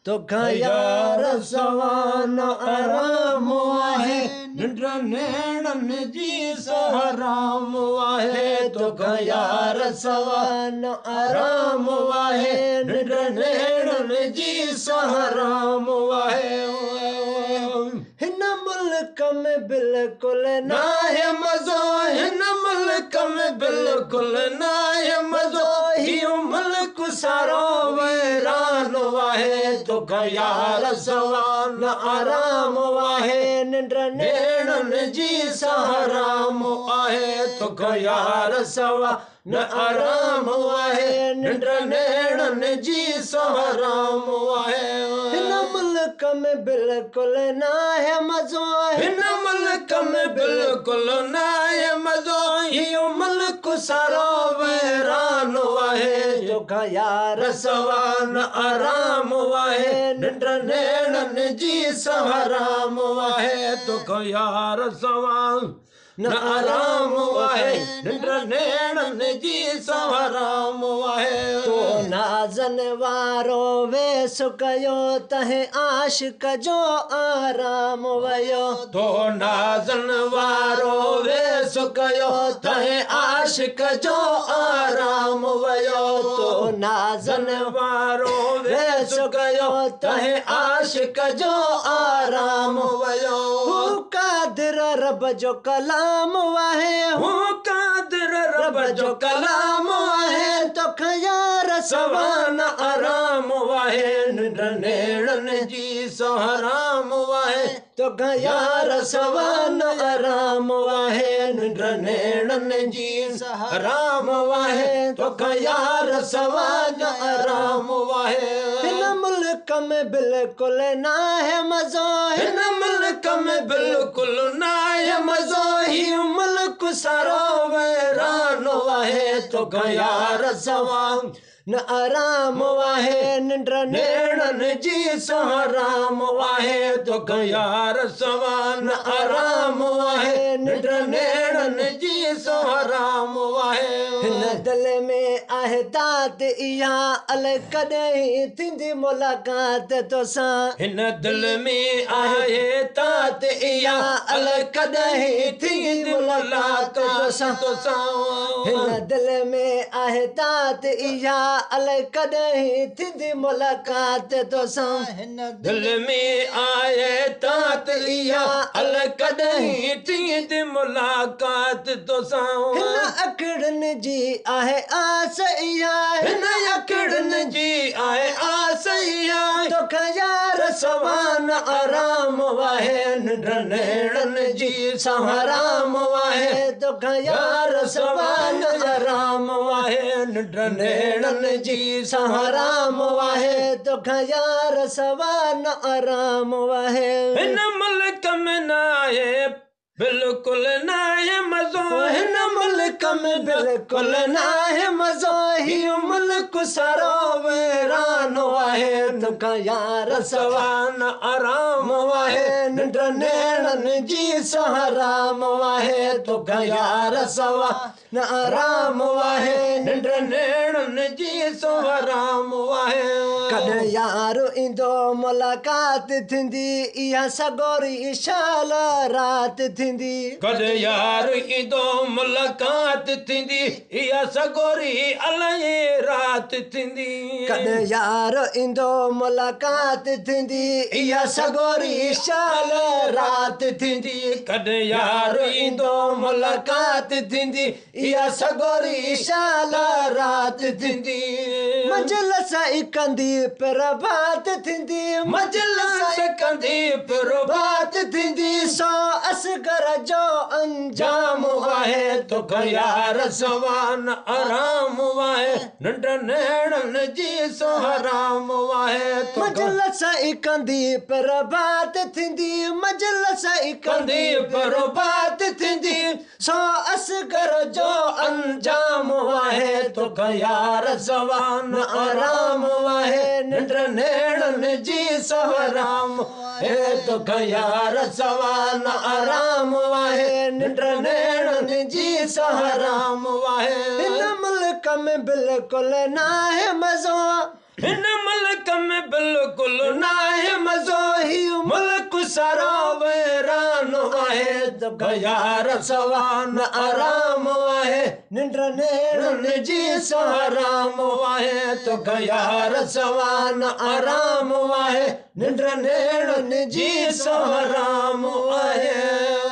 توکان يار سوا نه آرام آهي، ننڊ نيڻن جي سا حرام آهي. توکان يار سوا نه آرام آهي، ننڊ نيڻن جي سا حرام آهي. هن ملڪ ۾ بلڪل ناهي مزو، هن ملڪ ۾ بلڪل ناهي مزو، هيءُ ملڪ سارو ويران آهي. توکان يار سوا نه آرام آهي، ننڊ نيڻن جي سا حرام آهي. توکان يار سوا نه آرام آهي، ننڊ نيڻن جي سا حرام آهي. هن ملڪ ۾ بلڪل ناهي مزو، هن ملڪ ۾ بلڪل ناهي مزو، هيءُ ملڪ سارو ويران آهي. توکان يار سوا نه آرام آهي، ننڊ نيڻن جي سا حرام آهي. توکان يار سوا نه آرام آهي، ننڊ نيڻن جي سا حرام آهي. تو نازن وارو ويس ڪيو، تنهن عاشق جو آرام ويو. تو نازن وارو ويس ڪيو، تنهن عاشق جو آرام ويو. تو نازن وارو ويس ڪيو، تنهن عاشق جو آرام ويو. هو قادر رب جو ڪلام آهي، هو قادر رب جو ڪلام آهي. توکان يار سوا نه آرام آهي، ننڊ نيڻن جي سا حرام آهي. توکان يار سوا نه آرام آهي، ننڊ نيڻن جي سا حرام آهي. توکان يار سوا نه آرام آهي. هن ملڪ ۾ بلڪل ناهي مزو، هن ملڪ ۾ بلڪل ناهي مزو، هيءُ ملڪ سارو ويران آهي. توکان يار سوا نه آرام آهي، ننڊ نيڻن جي سا حرام آهي. توکان يار سوا نه آرام آهي، ننڊ نيڻن جي سا حرام آهي. هن دل ۾ آهي تات اها، الائي ڪڏهن ٿيندي ملاقات توسان. هن دل ۾ آهي تات اها، الائي ڪڏهن ٿيندي ملاقات توسان. هن دل ۾ آهي تات اها، الائي ڪڏهن ٿيندي ملاقات توسان. هن دل ۾ آهي تات اها، الائي ڪڏهن ٿيندي ملاقات توسان. هن اکڙن جي آهي آس اها، هن اکڙن جي آهي آس اها، توکان يار سوا نه آرام آهي، ننڊ نيڻن جي سا حرام آهي. توکان يار سوا نه آرام آهي، ننڊ نيڻن جي سا حرام آهي. توکان يار سوا نه آرام آهي. هن ملڪ ۾ ناهي بلڪل ناهي مزو، هن ملڪ ۾ بلڪل ناهي مزو، هيءُ ملڪ سارو ويران آهي. توکان يار سوا نه آرام آهي، ننڊ نيڻن جي سا حرام آهي. توکان يار سوا نه آرام آهي، ننڊ نيڻن جي سا حرام آهي. ڪڏهن يار ايندو ملاقات ٿيندي، اها سڳوري شال رات ٿيندي. ڪڏهن يار ايندو ملاقات ٿيندي، اها سڳوري الائي رات ٿيندي. ڪڏهن يار ايندو ملاقات ٿيندي، اها سڳوري شال رات ٿيندي. ڪڏهن يار ايندو ملاقات ٿيندي، اها سڳوري شال رات ٿيندي. مجلس ڪندي پرڀات ٿيندي، مجلس ڪندي پرڀات ٿيندي، سو اصغر جو انجام آهي. توکان يار سوا نه آرام آهي، ننڊ نيڻن جي سا حرام آهي. مجلس ڪندي پرڀات ٿيندي، مجلس ڪندي پرڀات ٿيندي، سو اصغر جو انجام آهي. توکان يار سوا نه آرام آهي، ننڊ نيڻن جي سا حرام آهي. توکان يار سوا نه آرام آهي، ننڊ نيڻن جي سا حرام آهي. هن ملڪ ۾ بلڪل ناهي مزو، هن ملڪ آهي، توکان يار سوا نه آرام آهي، ننڊ نيڻن جي سا حرام آهي، توکان يار سوا نه آرام آهي، ننڊ نيڻن جي سا حرام آهي.